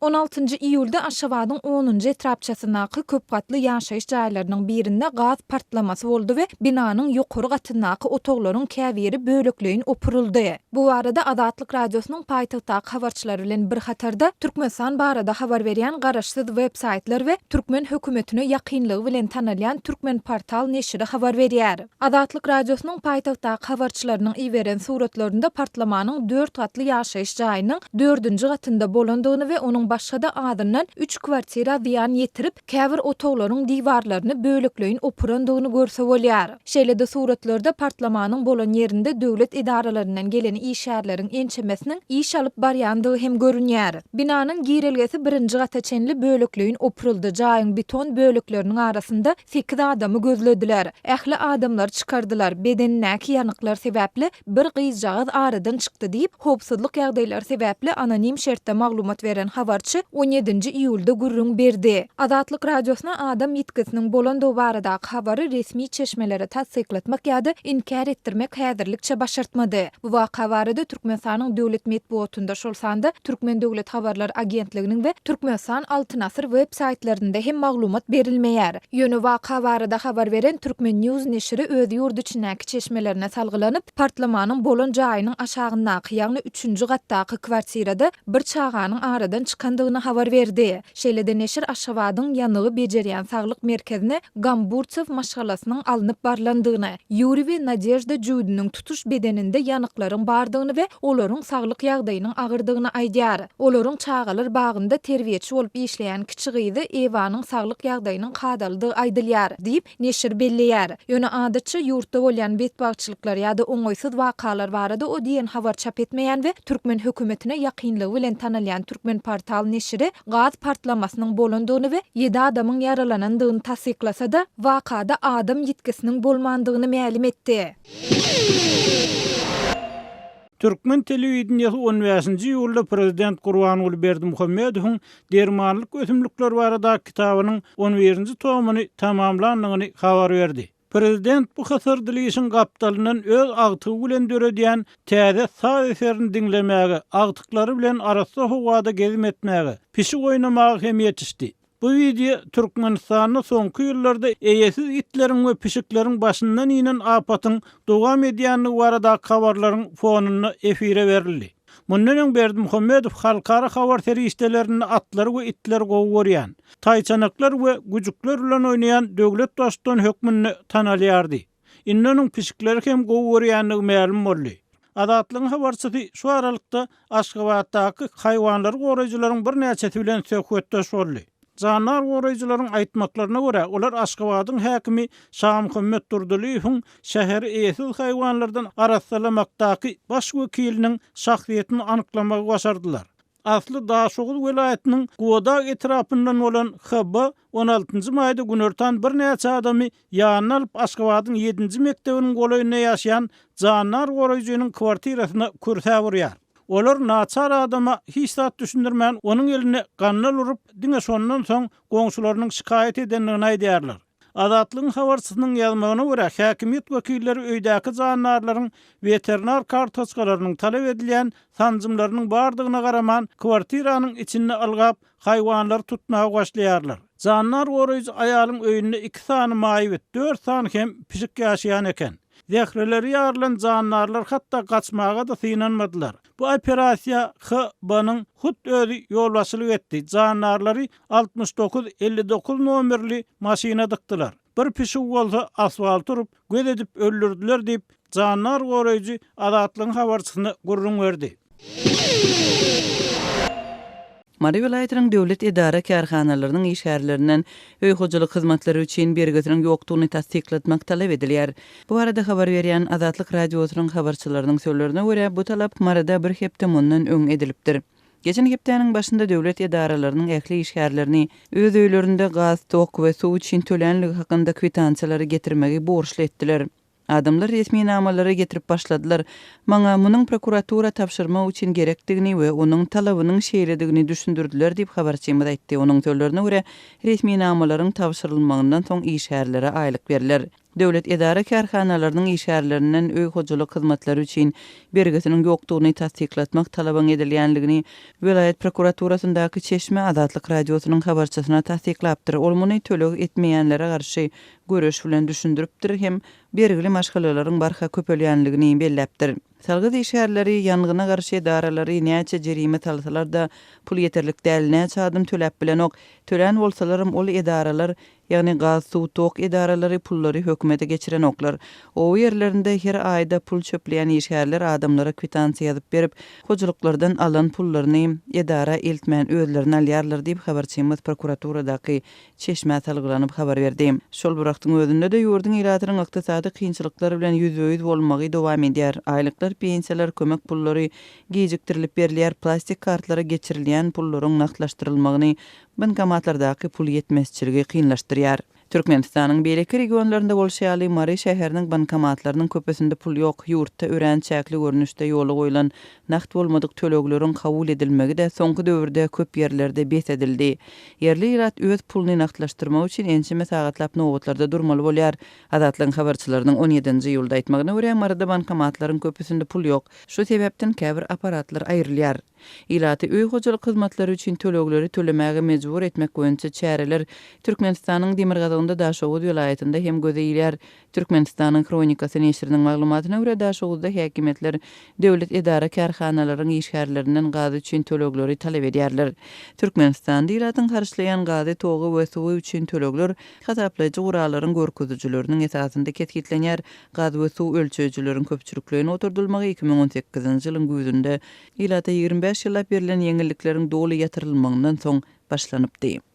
On altynjy iýulda Aşgabadyň onunjy etrapçasyndaky köp gatly ýaşaýyş jaýlarynyň birinde gaz partlamasy boldy we binanyň ýokary gatyndaky otaglaryň käbiri bölekleýin opuryldy. Bu barada Azatlyk Radiosynyň paýtagtdaky habarçylary bilen bir hatarda, Türkmenistan barada habar berýän garaşsyz web-saýtlar we türkmen hökümetine ýakynlygy bilen tanalýan Türkmenportal neşiri habar berýär. Azatlyk Radiosynyň paýtagtdaky habarçylarynyň iberen suratlarynda partlamanyň dört gatly ýaşaýyş jaýynyň dördünji gatynda bolandygyny we onuň başga-da azyndan üç kwartira zyýan ýetirip, käbir otaglaryň diwarlaryny bölekleýin opurandygyny görse bolýar. Şeýle-de suratlarda partlamanyň bolan ýerinde döwlet edaralaryndan gelen işgärleriň ençemesiniň iş alyp barýandygy hem görünýär. Binanyň girelgesi birinji gata çenli bölekleýin opuryldy, jaýyň beton bölekleriniň arasynda Sekiz adamy gözlediler. Ähli adamlary çykardylar. Bedenindäki ýanyklar sebäpli bir gyzjagaz aradan çykdy diýip, howpsuzlyk ýagdaýlary sebäpli anonim şertde maglumat beren habarçy on ýedinji iýulda gürrüň berdi. Azatlyk Radiosyna adam ýitgisiniň bolandygy baradaky habary resmi çeşmelere tassyklatmak ýa-da inkär etdirmek häzirlikçe başartmady. Bu waka barada Türkmenistanyň döwlet metbugatynda, şol sanda Türkmen döwlet habarlar agentliginiň we Türkmenistan Altyn asyr web saýtlarynda hem maglumat berilmeýär. Ýöne waka barada habar beren Turkmen News neşiri öz ýurt içindäki çeşmelerine salgylanyp, partlamanyň bolan jaýynyň aşagyndaky, ýagny üçünji gatdaky kwartirada bir çaganyň aradan çykandygyny habar berdi. Şeýle-de neşir Aşgabadyň ýanygy bejerýän saglyk merkezine Gamburtsew maşgalasynyň alnyp barlandygyny, Ýuriý we Nadežda jübüdiniň tutuş bedeninde ýanyklaryň bardygyny we olaryň saglyk ýagdaýynyň agyrdygyny aýdýar. Olaryň çagalar bagynda terbiýeçi bolup işleýän kiçi gyzy Ewanyň saglyk ýagdaýynyň kadalydygy aýdylýar, diýip, neşir belleýär. Ýöne adatça ýurtda bolýan betbagtçylyklar ýa-da oňaýsyz wakalar barada o diýen habar çap etmeýän we türkmen hökümetine ýakynlygy bilen tanalýan Türkmenportal neşiri gaz partlamasynyň bolandygyny we ýedi adamyň ýaralanandygyny tassyklasa-da, wakada adam ýitgisiniň bolmandygyny mälim etdi. Türkmen telewideniýesi on bäşinji iýulda prezident Gurbanguly Berdimuhamedowyň dermanlyk ösümlikler baradaky kitabynyň on birinji tomuny tamamlandygyny habar berdi. Prezident bu hysyrdyly işiň gapdalyndan öz agtygy bilen döredýän täze saz eserini diňlemäge, agtyklary bilen arassa howada gezim etmäge, pişik oýnamaga hem ýetişdi. Bu wideo Türkmenistanda soňky ýyllarda eýesiz itleriň we pişikleriň başyndan inen apatyň dowam edýändigi baradaky habarlaryň fonunda efire berildi. Mundan öň Berdimuhamedow halkara habar serişdelerinde atlary we itleri gowy görýän, taýçanaklar we güjükler bilen oýnaýan döwlet baştutany hökmünde tanalýardy. Indi onuň pişikleri hem gowy görýändigi mälim boldy. Azatlygyň habarçysy şu aralykda Aşgabatdaky haýwanlary goraýjylaryň birnäçesi bilen söhbetdeş boldy. Jandar goraýjylaryň aýtmaklaryna görä, olar Aşgabadyň häkimi Şamuhammet Durdylyýewiň şäheri eýesiz haýwanlardan arassalamakdaky baş wekiliniň şahsyýetini anyklamagy başardylar. Asly Daşoguz welaýatynyň Gubadag etrapyndan bolan HB. on altynjy maýda günortan birnäçe adamy ýanyna alyp Aşgabadyň ýedinji mekdebiniň golaýynda ýaşaýan jandar goraýjynyň kwartirasyna kürsäp urýar. Olar naçar adama hiç zat düşündirmän onuň eline gandal urup, diňe şondan soň goňşularynyň şikaýat edendigini aýdýarlar. Azatlygyň habarçysynyň ýazmagyna görä, häkimiýet wekilleri öýdäki jandarlaryň weterinar kartoçkalarynyň, talap edilýän sanjymlarynyň bardygyna garaman, kwartiranyň içinde ylgap, haýwanlary tutmaga başlaýarlar. Jandar goraýjy aýalyň öýünde iki sany maýyp it, dört sany hem pişik ýaşaýan eken. Zähreleri ýarylan jandarlar hatda gaçmaga-da synanmadylar. Bu operasiýa HB-nyň hut özi ýolbaşçylyk etdi, jandarlary 69, 59 nomerli maşyna dykdylar. Bir pişigi bolsa asfalta urup, göz edip öldürdiler diýip, jandar goraýjy Azatlygyň habarçysyna gürrüň berdi. Mary welaýatynyň döwlet edara-kärhanalarynyň işgärlerinden öý hojalyk hyzmatlary üçin bergisiniň ýokdugyny tassyklatmak talap edilýär. Bu barada habar berýän Azatlyk Radiosynyň habarçylarynyň sözlerine görä, bu talap Maryda bir hepde mundan öň edilipdir. Geçen hepdäniň başynda döwlet edaralarynyň ähli işgärlerini öz öýlerinde gaz, tok we suw üçin tölänligi hakynda kwitansiýalary getirmegi borçly etdiler. Adamlar resminamalary getirip başladylar. Maňa munuň prokuratura tabşyrmak üçin gerekdigini we onuň talabynyň şeýledigini düşündirdiler diýip, habarçymyz aýtdy. Onuň sözlerine görä, resminamalaryň tabşyrylmagyndan soň işgärlere aýlyk berler. Döwlet edara-kärhanalarynyň işgärlerinden öý hojalyk hyzmatlary üçin bergisiniň ýokdugyny tassyklatmak talabyň edilýänligini welaýat prokuraturasyndaky çeşme Azatlyk Radiosynyň habarçysyna tassyklapdyr. Ol muny töleg etmeýänlere garşy göreş bilen düşündiripdir hem bergili maşgalalaryň barha köpelýänligini belläpdir. Salgyt işgärleri, ýangyna garşy edaralary näçe jerime salsalar-da, pul ýeterlik däl, näçe adam töläp bilenok. Tölän bolsalaram ol edaralar, ýagny gaz, suw, tok edaralary pullary hökümete geçirenoklar. Oba ýerlerinde her aýda pul çöpleýän işgärler adamlara kwitansiýa ýazyp berip, hojalyklardan alan pullaryny edara eltmän özlerine alýarlar diýip, habarçymyz prokuraturadaky çeşmä salgylanyp habar berdi. Şol bir wagtyň özünde-de ýurduň ilatynyň ykdysady kynçylyklar bilen ýüzbe-ýüz bolmagy dowam edýär. Aýlyklar, pensiýalar, kömek pullary gijikdirilip berilýär, plastik kartlara geçirilýän pullaryň nagtlaşdyrylmagyny bankomatlardaky pul ýetmezçiligi kynlaşdyrýar. Türkmenistanyň beýleki regionlarynda bolşy ýaly, Mary şäheriniň bankomatlarynyň köpüsinde pul ýok. Ýurtda örän çäkli görnüşde ýola goýlan nagt bolmadyk tölegleriň kabul edilmegi-de soňky döwürde köp ýerlerde bes edildi. Ýerli ilat öz puluny nagtlaşdyrmak üçin ençeme sagatlap nobatlarda durmaly bolýar. Azatlygyň habarçylarynyň on ýedinji iýulda aýtmagyna görä, Maryda bankomatlaryň köpüsinde pul ýok. Şu sebäpden käbir apparatlar aýrylýar. Ilaty öý hojalyk hyzmatlary üçin tölegleri tölemäge mejbur etmek boýunça çäreler Türkmenistanyň demirgazygynda Daşoguz welaýatynda hem göze ilýär. Türkmenistanyň Hronikasy neşiriniň maglumatyna görä, Daşoguzda häkimiýetler döwlet edara-kärhanalaryň işgärlerinden gaz üçin tölegleri talap edýärler. Türkmenistanda ilatyň harçlaýan gazy, togy we suwy üçin tölegler hasaplaýjy gurallaryň görkezijileriniň esasynda kesgitlenýär. Gaz we suw ölçeýjileriň köpçülikleýin oturdylmagy 2018-nji ýylyň güýzünde ilata 25 ýyllap berlen ýeňillikleriň doly ýatyrylmagyndan soň başlanypdy.